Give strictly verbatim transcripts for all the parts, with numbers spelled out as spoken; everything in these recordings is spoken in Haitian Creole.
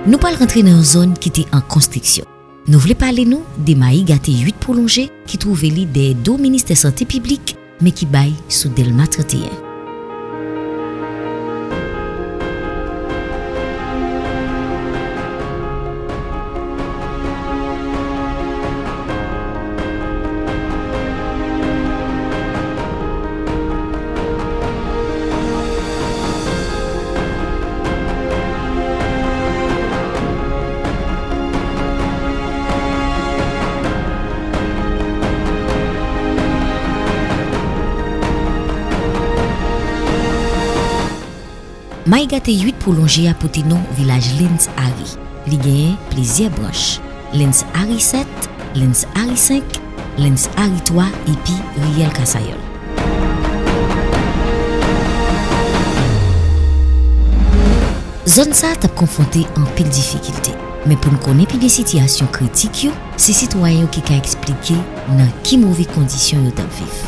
Nou pral rantre nan yon zòn ki te an konstriksyon. Nou vle pale nou de Mayi Gate uit pwolonje ki twouve li dèyè do ministè sante piblik, men ki bay sou Dèlma trannteyen. Mayi Gate uit pwolonje a pote non vilaj Lens Ari. Li genyen plizyè branch, Lens Ari sèt, Lens Ari senk, Lens Ari twa epi Riyèl Kasayòl. Zòn sa a t ap konfwonte anpil difikilte, men pou n konnen pi byen sitiyasyon kritik yo, se sitwayen yo ki ka eksplike nan ki move kondisyon yo t ap viv.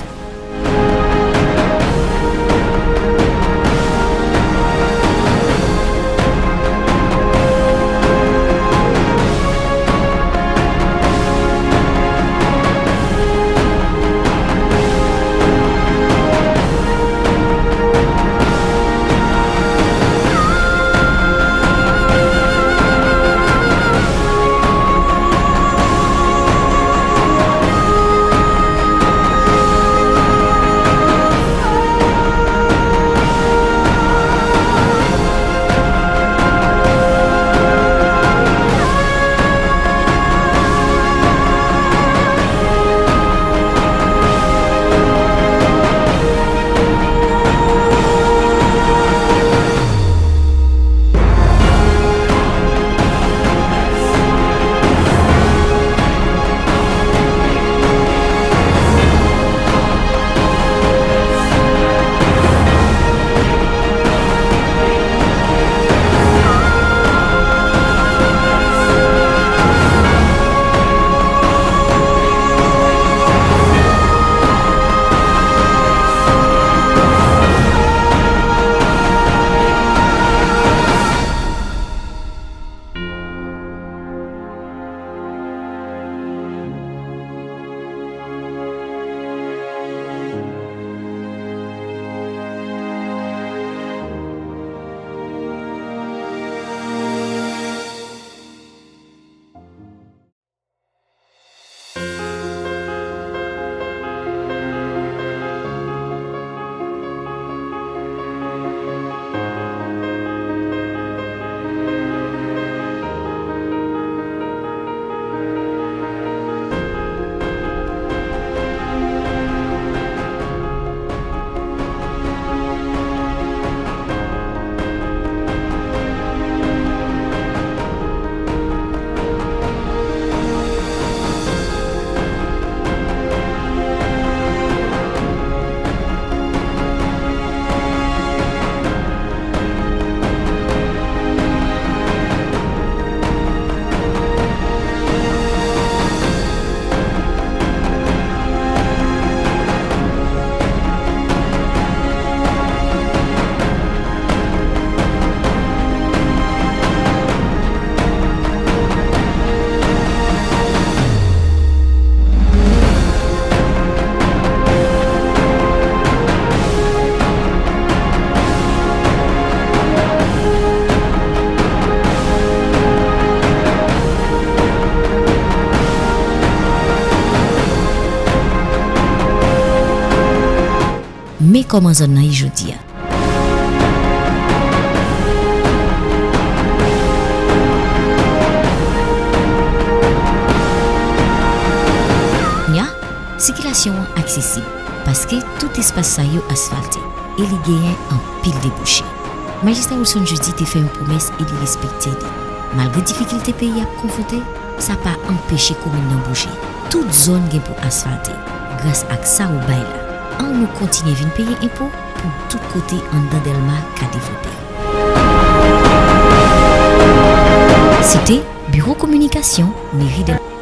Men kòman zòn nan ye jodi a. Nya, sikilasyon an aksesib, paske tout espas sa yo asfalte e li genyen anpil debouche. Majistra Wilson Jeudy te fè yon pwomès e li respekte li. Malgre difikilte peyi a ap konfwonte, sa pa anpeche komin nan bouje. Tout zòn gen pou asfalte. Gras ak sa ou bay la, ann nou kontinye vin peye enpo pou tout kote anndan Dèlma ka devlope. Se te Biwo Kominikasyon Meri Dèlma.